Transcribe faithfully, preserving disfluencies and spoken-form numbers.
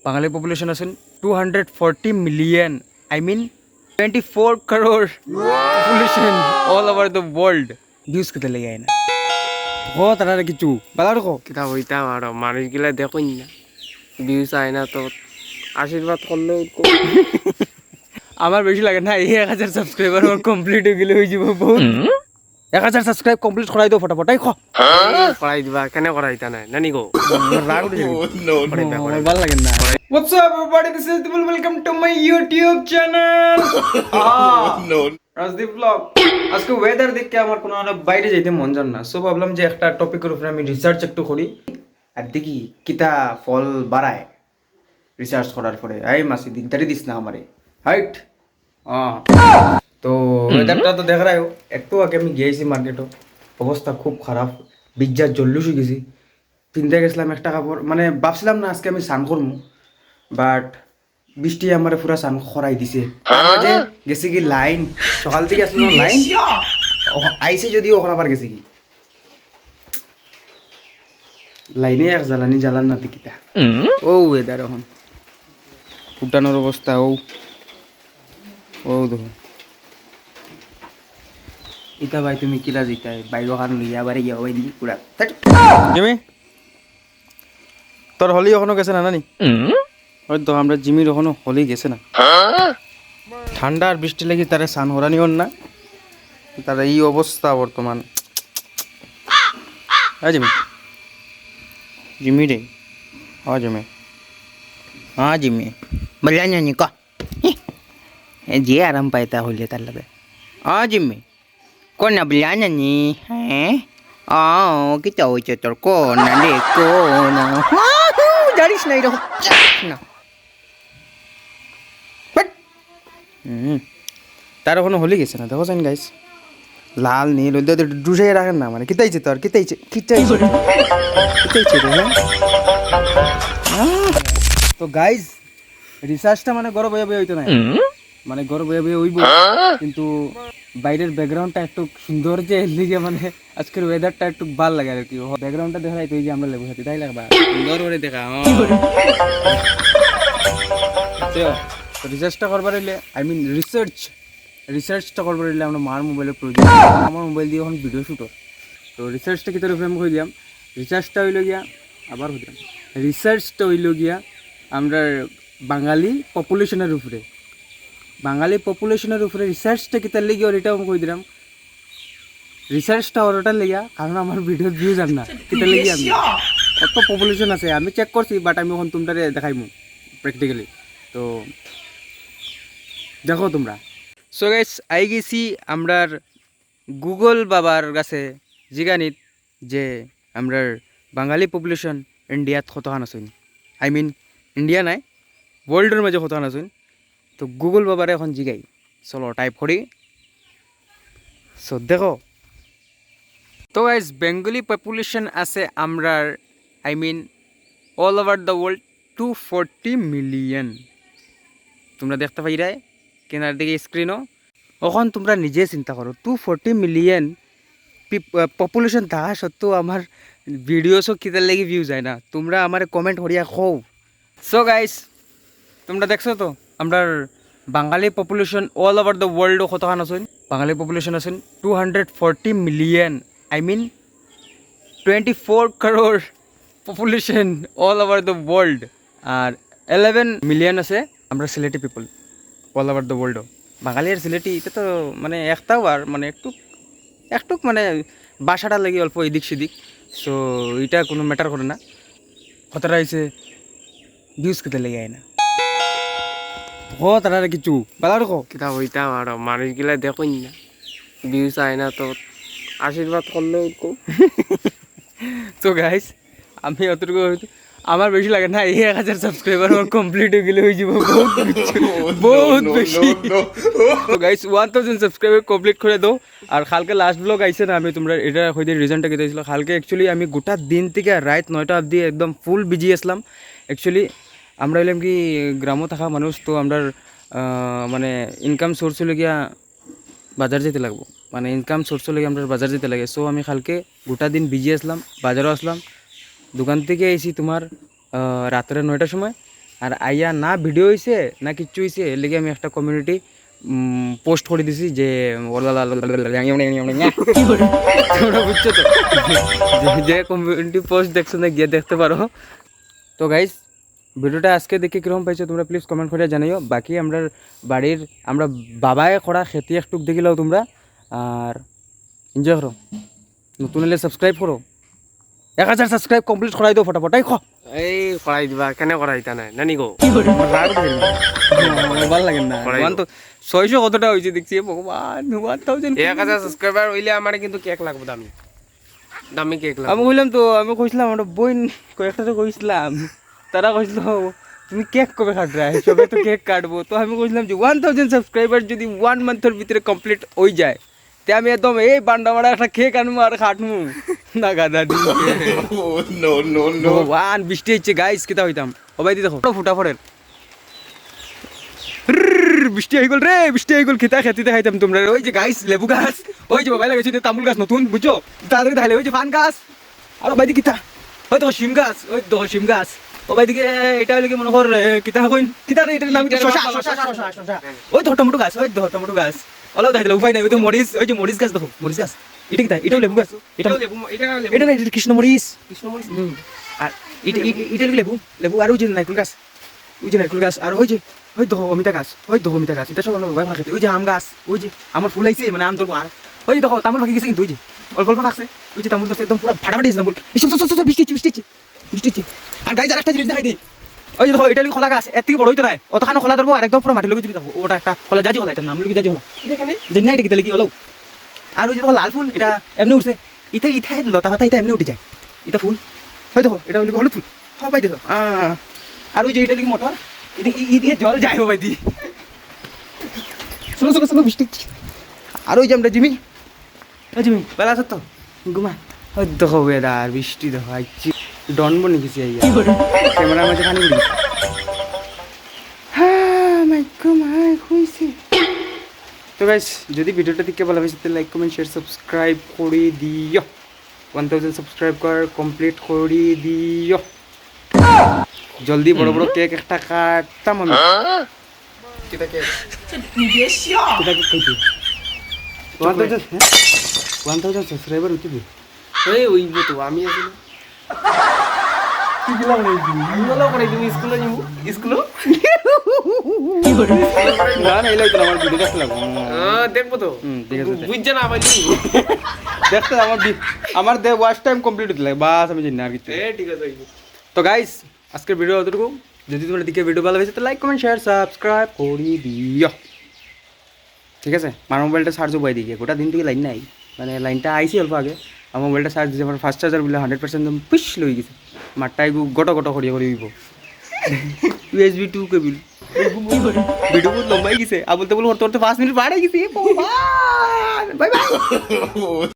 বাঙালি population আছইন two hundred forty million, I mean twenty four crore population all over the world. Views কিতা লাগি আয় না? ও তারা কিছু বালা রাখো। কিতা হইতাম আরো, মানুষগুলা দেখইন না, ভিউজ আয় না তো, আশীর্বাদ করলে। আমার বেশি লাগে না, এই এক হাজার সাবস্ক্রাইবার আমার কমপ্লিট হয়ে গেলে হয়ে যাবো বহুত। এক হাজার সাবস্ক্রাইব কমপ্লিট করাই দাও ফটাফট, এই খ। করাই দিবা, কেন করাইতা নাই, নানি গো? আমার রাগ উঠে যাবে। করাই দিবা, করাই দিবা। ভালো লাগে না। What's up everybody, this is Dibul, welcome to my YouTube channel. আহ, রাজদীপ ব্লগ। আজকে ওয়েদার দেখে আমার কোনো, মানে, বাইরে যাইতে মন চার না, সো ভাবলাম যে একটা টপিকের উপরে আমি রিসার্চ একটু করি, আর দেখি কিতা ফল বাড়ায় রিসার্চ করার পরে। এই মাসি, দিকদারি দিস না আমারে, হাইট। আহ। তো ওয়েদারটা তো দেখরায়, একটু আগে আমি গিয়েছি মার্কেটও, অবস্থা খুব খারাপ, বিজ্জা জল্লুস হয়ে গেছি। পিনতে গেছিলাম একটা কাপড়, মানে, ভাবছিলাম না আজকে আমি স্নান করমু, বাট বৃষ্টি আমারে পুরা স্নান করাই দিছে। তার মাঝে গেছে কি লাইন, সকাল থেকে আসলে লাইন, ও, আইছে যদিও, এখন আবার গেছে কি। লাইনে এক জ্বালানি জ্বালান না দেখিতা। ও ওয়েদার এখন ফুটানোর অবস্থা, ও, ও দেখো। ইতা ভাই তুমি কিলা জিতাই? বাইর ওখান লইয়া বাড়ি গিয়া ওই দিকে পুরা। জিমি, তোর হোলি এখনো গেছে না, নানি? ওই তো আমরা জিমির এখনো হোলি গেছে না। ঠান্ডা আর বৃষ্টি লাগি তারে স্নান করানি অর না, তার এই অবস্থা বর্তমান। হ্যাঁ জিমি, জিমি রে, হ্যাঁ জিমি, হ্যাঁ জিমি, বললা নানি ক, এ যে আরাম পায় তা হইলে তার লাগে। হ্যাঁ জিমি, কোন না বললা নানি? হ্যাঁ, ও কিতা হইছে তোর? কোন না রে, কোন না? জানিস না এরকম না। বাট। হুম। তার এখনো হোলি গেছে না, দেখো চাইন গাইস। লাল, নীল, ওই যে ডুসাইয়া রাখেন না, মানে, কিতাইছে তোর, কিতাইছে, কিতাইছে, কিতাইছে রে, হ্যাঁ? আহ! তো গাইস, রিসার্চটা, মানে, ঘরো বইয়া বইয়া হইতো না, মানে, ঘরো বইয়া বইয়া হইব, কিন্তু বাইরের ব্যাকগ্রাউন্ডটা একটু সুন্দর যে, এর লিগে, মানে, আজকের ওয়েদারটা একটু ভালা লাগে আর কি। ব্যাকগ্রাউন্ডটা দেখা যায় তো, এই যে আমরা লেবু খাচ্ছি, তাই লাগবা সুন্দর করে দেখা। তো রিসার্চটা করবার হইলে, আই মিন রিসার্চ, রিসার্চটা করবার হইলে আমরা মার মোবাইলের প্রয়োজন। আমার মোবাইল দিয়ে এখন ভিডিও শুট হয়। তো রিসার্চটা কিতার উপরে আমি কই দিলাম, রিসার্চটা হইল গিয়া, আবার কই দিলাম, রিসার্চটা হইল গিয়া আমরা বাঙালি পপুলেশনের উপরে, বাঙালি পপুলেশনের উপরে রিসার্চটা কিতার লাগি অর, এটাও আমি কই দিলাম। রিসার্চটা অর ওটার লাগিয়া, কারণ আমার ভিডিওর ভিউজ আর না, কিতার লাগি আর না। অত পপুলেশন আছে, আমি চেক করছি, বাট আমি এখন তোমরারে দেখাইমু প্র্যাকটিক্যালি। তো দেখো তোমরা। সো গাইস, আই গেছি আমরার গুগল বাবার কাছে জিগানিত যে আমরার বাঙালি পপুলেশন ইন্ডিয়াত কতখান আছইন, আই মিন ইন্ডিয়া নাই, ওয়ার্ল্ডর মাঝে কতখান আছইন। তো গুগল বাবারে এখন জিগাই, চলো টাইপ করি। সো দেখো, তো গাইস, বেঙ্গলি পপুলেশন আছে আমরার, I mean all over the world, two forty million. তোমরা দেখতে পাইরায় কেনার দিকে স্ক্রিনও। এখন তোমরা নিজে চিন্তা করো, টু ফর্টি মিলিয়ন পপুলেশন থাকা সত্ত্বেও আমার ভিডিওসও কিতার লাগি ভিউ যায় না, তোমরা আমারে কমেন্ট করিয়া কও। সো গাইস, তোমরা দেখছো তো আমরার Bangali population all over the ওয়ার্ল্ডও কতখান আছইন? বাঙালি পপুলেশন আছইন two hundred forty million, I mean twenty four crore population all over the world. আর ইলেভেন মিলিয়ন আছে আমরা Sylheti people all over the ওয়ার্ল্ডও। বাঙালি আর সিলেটি এটা তো মানে একটাও, আর মানে একটু একটুক মানে ভাষাটা লাগি অল্প এদিক সেদিক, সো এটা কোনো ম্যাটার করে না। কথাটা হইছে ভিউজ কিতা লাগি আয় না। ও তারা কিছু বালা রাখো। কিতা হইতাম আরো, মানুষগুলা দেখইন না, ভিউজ আয় না তো, আশীর্বাদ করলে ওরকম। তো গাইস, আমি অতটুকু হয়তো, আমার বেশি লাগে না, এই এক হাজার সাবস্ক্রাইবার আমার কমপ্লিট হয়ে গেলে হয়ে যাবো বহুত বেশি, বহুত বেশি। তো guys, one thousand subscriber complete করে দাও। আর কালকে লাস্ট ব্লগ আইছে না, আমি তোমরা এটা হইতে রিজনটা কিতা ছিল। কালকে অ্যাকচুয়ালি আমি গোটা দিন থেকে রাত নয়টা অবধি একদম ফুল বিজি আসলাম। অ্যাকচুয়ালি আমরা হইলাম কি গ্রামও থাকা মানুষ, তো আমরা মানে ইনকাম সোর্স হইল গিয়া বাজার যেতে লাগবো, মানে ইনকাম সোর্স হইল গিয়া আমরা বাজার যেতে লাগে। সো আমি কালকে গোটা দিন বিজি আসলাম, বাজারও আসলাম, দোকান থেকে আইছি তোমার আহ, রাত্রে নয়টার সময়। আর আইয়া না ভিডিও হইছে না কিচ্ছু হইছে, এর লাগি আমি একটা কমিউনিটি পোস্ট করে দিছি যে তোমরা বুঝছো তো, যে- যে কমিউনিটি পোস্ট দেখছো না, গিয়ে দেখতে পারো। তো গাইস, ভিডিওটা আজকে দেখে কীরকম পাইছো তোমরা প্লিজ কমেন্ট করে জানাইও। বাকি আমরা বাড়ির আমরা বাবায় করা খেতি একটুক দেখিলাও তোমরা, আর এনজয় করো। নতুন হলে সাবস্ক্রাইব করো। এক হাজার সাবস্ক্রাইব কমপ্লিট করাই দাও ফটাফট। এই খ এই করাই দিবা, কেনে করাইতা নাই নানি গো? রাগ উঠে গেল। ভালো লাগে না। করাই ওয়ান দাও। তো ছয়শো কতটা হইছে দেখছি, এ ভগবান, ওয়ান থাউজেন্ড। এক হাজার সাবস্ক্রাইবার হইলে আমারে কিন্তু কেক লাগবো, দামি দামি কেক লাগবো। আমি কইলাম তো, আমি কইছিলাম, আমার বইন কয়েকটা তো কইছিলাম, তারা কইছিল, "তুমি কেক কবে কাটরায়? সবে তো কেক কাটবো।" তো আমি কইছিলাম যে ওয়ান থাউজেন্ড সাবস্ক্রাইবার যদি ওয়ান মান্থের ভিতরে কমপ্লিট হই যায়, তে আমি একদম এই বান্ডামারা একটা কেক আনমু আর কাটমু। না গাদা দি। No no no. ভগবান, বৃষ্টি হচ্ছে গাইস, কিতা হইতাম। ও ভাই দি দেখো, ফুটা ফরের। রির, বৃষ্টি হয়ে গেল রে, বৃষ্টি হয়ে গেল। কিতা খেতে খাইতাম তোমরা। ওই যে গাইস, লেবু গাছ, ওই যে বাবাই লাগাইছে যে তামুল গাছ নতুন, বুঝছো? তাড়াতাড়ি তাহলে ওই যে পান গাছ, আর ও ভাই দি কিতা, ওই দেখো শিম গাছ, ওই দেখো শিম গাছ। ও ভাই দিকে এটা হলো কি মনে কর, এ, কিতা কইন, কিতা রে, এটার নাম কি? শশা, শশা, শশা, শশা। ওই দেখো টমেটো গাছ, ওই দেখো টমেটো গাছ। ওলাও দেখাইলে উপায় নাই, ওই তো মরিচ, ওই যে মরিচ গাছ দেখো, মরিচ গাছ। এটা কিতা? এটাও লেবু গাছ। এটা এটাও লেবু, এটা লেবু। এটা না, এটা কৃষ্ণ মরিচ। কৃষ্ণ মরিচ। হুম। আর এটা, এটা, এটা লেবু, লেবু, আর ওই যে নারকেল গাছ, ওই যে নারকেল গাছ, আর ওই যে, ওই দেখো অমিতা গাছ, ওই দেখো অমিতা গাছ, এটা সব আমরা বাবা খেতে। ওই যে আম গাছ, ওই যে আমার ফুল আইছে, মানে আম ধরবো। আর ওই যে দেখো তামুল পাকি গেছে কিন্তু, ওই যে অল্প অল্প থাকছে, ওই যে তামুল ধরছে একদম পুরো ফাটাফাটি হয়েছে তামুল। এই সব, সব, সব, সব, বৃষ্টি হচ্ছে, বৃষ্টি হচ্ছে, বৃষ্টি হচ্ছে। আর গাইস, আর একটা জিনিস দেখাই দিই, ওই যে দেখো, এটা হলো কলা গাছ, এর থেকে বড় হইতে নাই, অতখানো কলা ধরবো আর একদম পুরো মাটির লগে চুরি থাকবো। ওটা একটা কলা, জাজি কলা, এটার নাম হলো কি জাজি কলা। এটা কেনে? জানি না এটা কিতা লাগি হলো। আর ওই যে দেখো লাল ফুল, এটা এমনি উঠছে, ইটা, ইটা লতা পাতা, ইটা এমনি উঠি যায়। ইটা ফুল। ওই দেখো, এটা হলো হলুদ ফুল। হ্যাঁ, ভাই দেখো। আহ। আর ওই যে এটা কি মোটর? এটা, ই-, ই দিয়ে জল যায়, ও ভাই দি। শোনো, শোনো, শোনো, বৃষ্টি। আর ওই যে আমরা জিমি। ওই জিমি, ভালা আছো তো? ঘুমা। ওই দেখো weather, বৃষ্টি দেখো, আইছি। ডন বনি গেছি আইয়া। কি বলে? ক্যামেরার মাঝে পানি পড়ি গেছে। হ্যাঁ, মাই গো, মাই, কইছি। তো গাইস, যদি ভিডিওটা দেখে ভালা পাইছো, তাহলে like, comment, share, subscribe করি দিও। ওয়ান থাউজেন্ড সাবস্ক্রাইবার কমপ্লিট করি দিও। জলদি বড় বড় কেক একটা কাটতাম আমি। কিতা কেক? কিতা কেক খাইতে? ওয়ান থাউজেন্ড, হ্যাঁ? ওয়ান থাউজেন্ড সাবস্ক্রাইবার হইতে দে। এই ওই তো, আমি আছি না। তুই গেলাম রে, তুই। আমি গেলাম করে, তুমি স্কুলে যাবো। স্কুলে? না, না, এলাই তো আমার ভিডিও দেখতে লাগবো। আহ, দেখবো তো। হুম, ঠিক আছে, দেখ। বুঝছে না, ভাই। দেখতে আমার ভি-, আমার দে ওয়াচ টাইম কমপ্লিট হতে লাগে। বাস, আমি জানি না আর কিছু। এ, ঠিক আছে, ঠিক আছে। তো গাইস, আজকের ভিডিও অতটুকু। যদি তোমার দিকে ভিডিও ভালা পাইছে, তো like, comment, share, subscribe করি দিও। ঠিক আছে, আমার মোবাইলটা চার্জ হবাই দিকে, গোটা দিন থেকে লাইন নাই, মানে লাইনটা আইছি অল্প আগে। আমার মোবাইলটা চার্জ দিছে, আমার ফাস্ট চার্জার বলে হান্ড্রেড পার্সেন্ট একদম পিস লই গেছে। মাঠটা এগু গটো গটো করিয়া করি হইব। ইউএসবি টু কেবল। ভিডিও বহুত লম্বা হয়ে গেছে, আবল তাবল করতে করতে পাঁচ মিনিট বার হয়ে গেছে। Bye bye.